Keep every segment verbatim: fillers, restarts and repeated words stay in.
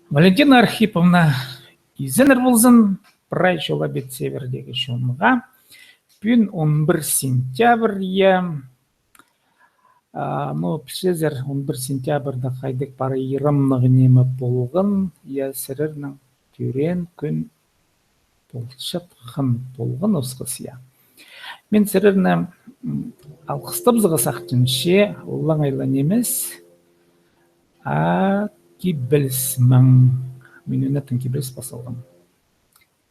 Валентина Архиповна, изеннер ползын, прай чол ибет Севердегі чонға. Пӱӱн он пір сентябрь, я. А, ну, пілчезер, он пір сентябрьда хайдағ пар ираннығ ниме полған, я, сірернің тӧреен кӱн полчатхан полған осхас, я. Мин сірерні, м, алғыстабызарға сағынчам, че олаңай ла нимес, а кибеліс маң. Мин ӧнетін кибеліс пас салғам.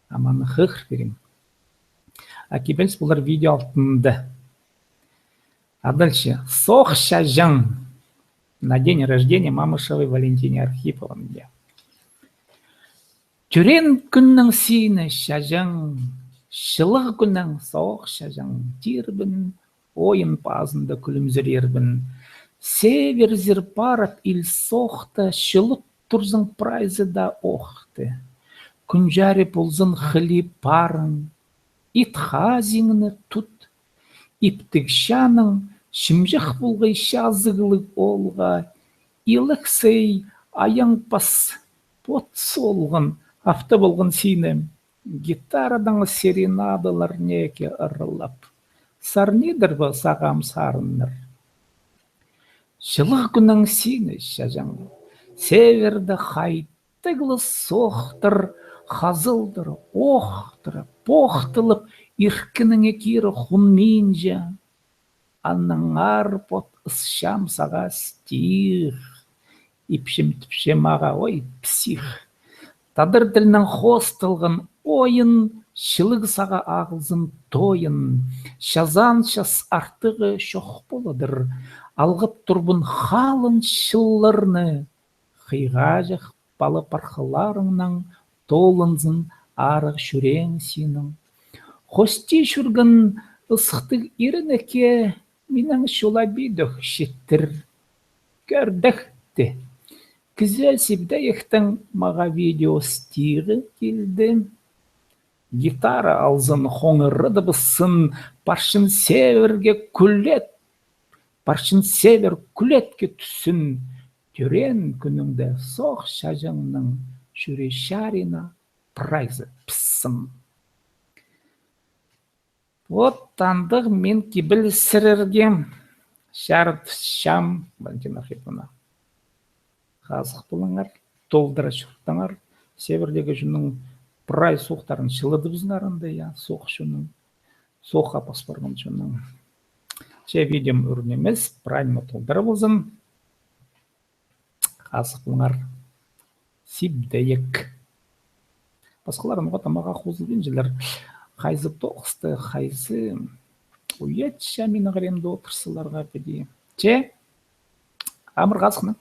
Ам аны хығыр пирем. А кибеліс полар видео алтында. А дальше. Соох чаҷаң. На день рождения Мамышевой Валентины Архиповны. Тӧреен кӱннең сині чаҷаң, чылығ кӱннең соох чаҷаң, тирбін, ойын пазында кӱлімзірербін. Северзер парып, ил соохта, чылыт турзың прайзы даа охты. Кӱн чарии ползын хыли парың, ит хазиңны тут, иптіг чаның, чымҷах полғай чазығлығ оолға, иліг сый аяңпас пот солған, афта полған сині, гитарадаң серенадалар неке ырлап. Сарнидыр ба сағам сарыннар? Чылығ кӱннең сині чаҷаң, северде хай тіглі соохтар хазылдыр, охтыр, похтылып, иркініңе кире хунминча. Аннаңар пот ысчам саға стих. Ипчім тіпче маға, ой, псих. Тадар тілінең хоосталған ойын, чылығ саға ағылзын тойын. Чазаан час артығы чох поладыр. Алғап турбын халын чылларны. Хыйғаҷах пала-пархаларыңнаң толынзын арығ чӱреең синің. Хости чӧрген ысыхтығ иренекке минең чол ибидӧк читтір. Кӧрдек те. Кізі Сибдейектең маға видео стихі килді. Гитара алзын хоңырыдыбыссын, парчын северге кӱлет, парчын север кӱлетке тӱссін, тӧреен кӱніңде соох чаҷаңның чӱрее чарина прайзы піссын. Вот андағ мин кибеліс сірерге чарытчам, Валентина Архиповна. Хазых полыңар, толдыра чуртаңар. Севердегі чонның прай соохтарын чылыдыбызыңар анда, я, соох чонның. Соохха пас парған чонның. Че видеом ӱр нимес, прай ниме толдыра ползын. Хазых полыңар. Сибдейек. Пасхалар ноға-да маға хозылбинчалар. Хайзы тоғысты, хайзы уятча минің хыримда одырзаларға піди. Че, амыр хазыхнаң.